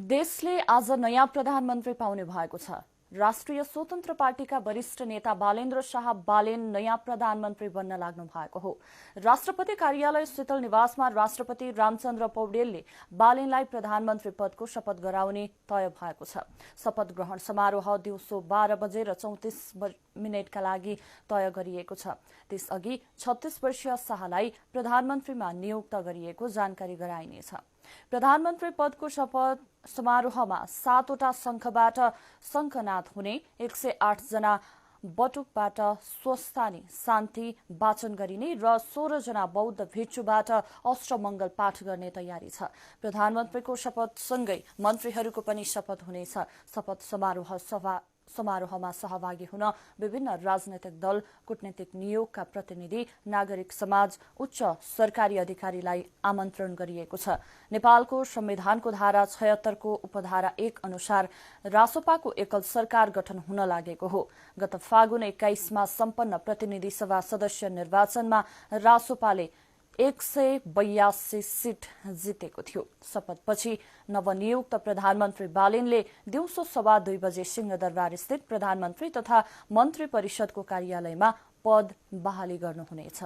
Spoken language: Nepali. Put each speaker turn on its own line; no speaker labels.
देशले आज नयाँ प्रधानमन्त्री पाउने भएको छ। राष्ट्रिय स्वतन्त्र पार्टीका वरिष्ठ नेता बालेन्द्र शाह बालेन नयाँ प्रधानमन्त्री बन्न लाग्नु भएको हो। राष्ट्रपति कार्यालय शीतल निवासमा राष्ट्रपति रामचन्द्र पौडेलले बालेनलाई प्रधानमन्त्री पदको शपथ गराउने तय भएको छ। शपथ ग्रहण समारोह दिउँसो 12 बजेर 34 मिनेटका लागि तय गरिएको छ। त्यसअघि 36 वर्षीय शाहलाई प्रधानमन्त्रीमा नियुक्त गरिएको जानकारी गराइनेछ। प्रधानमन्त्री पदको शपथ समारोहमा 7वटा शङ्खबाट शङ्खनाद हुने, 108 जना बटुकबाट स्वस्तानी शान्ति वाचन गरिने र 16 जना बौद्ध भिक्षुबाट अष्टमङ्गल पाठ गर्ने तयारी छ। प्रधानमन्त्रीको शपथसँगै मन्त्रीहरूको पनि शपथ हुनेछ। शपथ समारोहमा सहभागी हुन विभिन्न राजनैतिक दल, कूटनीतिक नियोगका प्रतिनिधि, नागरिक समाज, उच्च सरकारी अधिकारीलाई आमन्त्रण गरिएको छ। नेपालको संविधानको धारा 76 को उपधारा 1 अनुसार रासोपाको एकल सरकार गठन हुन लागेको हो। गत फागुन 21 मा सम्पन्न प्रतिनिधि सभा सदस्य निर्वाचनमा रासोपाले 182 सीट जितेको थियो। शपथपछि नवनियुक्त प्रधानमन्त्री बालेनले दिउँसो 2:15 बजे सिंहदरबार स्थित प्रधानमन्त्री तथा मन्त्री परिषदको कार्यालयमा पद बहाली गर्नुहुनेछ।